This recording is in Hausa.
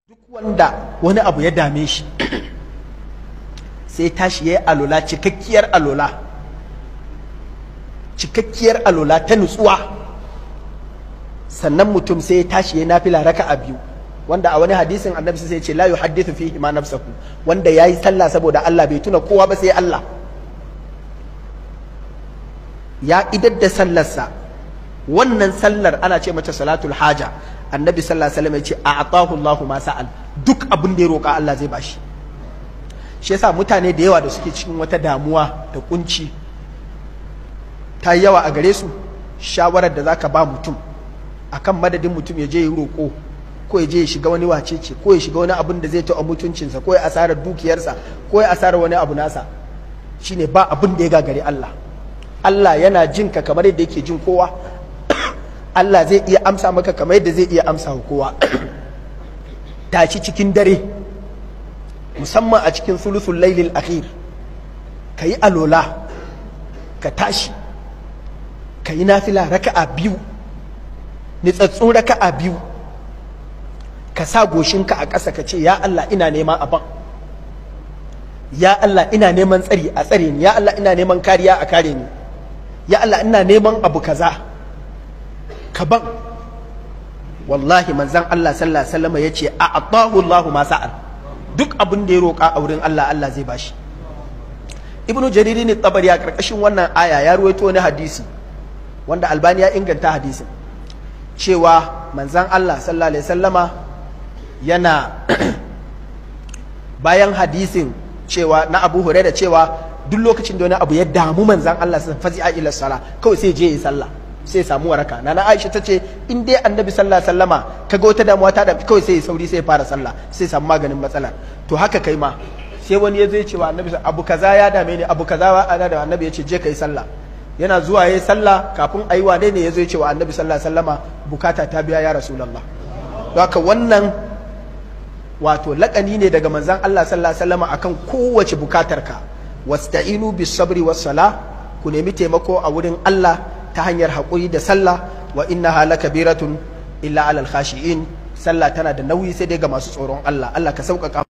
Duk wanda wani abu ya dame shi sai tashi ya yi alola, cikakkiyar alola, cikakkiyar alola ta nutsuwa, sannan mutum sai ya tashi ya nafila raka'a biyu, wanda a wani hadisin annabi sai ya ce la yuhaddithu fihi ma nafsahu, wanda yayi sallah saboda Allah bai tuna kowa ba sai Allah. Ya idar da sallarsa, wannan sallar ana ce mata salatul haja. Annabi sallallahu alaihi wasallam ya ce a'tahu Allahu ma sa'al, duk abin da ya roka Allah zai bashi. Shi yasa mutane da yawa da suke cikin wata damuwa da kunci ta yawa a gare su, shawarar da zaka ba mutum akan madadin mutum ya je ya roko ko ya je ya shiga wani wacece ko ya shiga wani abin da zai taɓa mutuncinsa ko ya asarar dukiyarsa ko ya asarar wani abu nasa, shine ba abin da ya gagari Allah. Allah yana jin ka kamar yadda yake jin kowa. Allah zai iya amsa maka kamar yadda zai iya amsa wa kowa. Tashi cikin dare, musamman a cikin sulusul lailil akhir, ka yi alola, ka tashi, ka yi nafila raka'a biyu, nitsatsun raka'a biyu, ka sa goshinka a ƙasa ka ce ya Allah ina neman aban, ya Allah ina neman tsari a tsare ni, ya Allah ina neman kariya a kare ni, ya Allah ina neman abu kaza ka ban. Wallahi manzon Allah sallallahu alaihi wasallam yace a'tahu Allahu ma sa'al, duk abin da ya roƙa a wurin Allah Allah zai bashi. Ibnu Jarir ne Tabari a karkashin wannan aya ya ruwaito wani hadisi wanda Albani ya inganta hadisin, cewa manzon Allah sallallahu alaihi wasallama yana bayan hadisin cewa na Abu Hurairah cewa duk lokacin da wani abu ya damu manzon Allah sallallahu alaihi wasallam ila sala, kawai sai je yi sallah sai samu waraka. Nana Aisha ta ce in dai annabi sallallahu alaihi wasallama kaga wata damuwa ta da kawai sai sauri sai fara sallah sai samu maganin matsalar. To haka kai ma sai wani ya zo ya ce wa annabi abu kaza ya dame ni, abu kaza ya dame, annabi ya ce je kai sallah. Yana zuwa yayi sallah, kafin ayi wane ne ya zo ya ce wa annabi sallallahu alaihi wasallama bukata ta biya ya rasulullah. Don haka wannan wato laƙani ne daga manzon Allah sallallahu alaihi wasallama akan kowace bukatar ka. Wasta'inu bis sabri was sala, ku nemi taimako a wurin Allah ta hanyar haƙuri da sallah. Wa innaha lakabiratun illa alal khashi'in, sallah tana da nauyi sai dai ga masu tsoron Allah. Allah ka sauƙaƙa.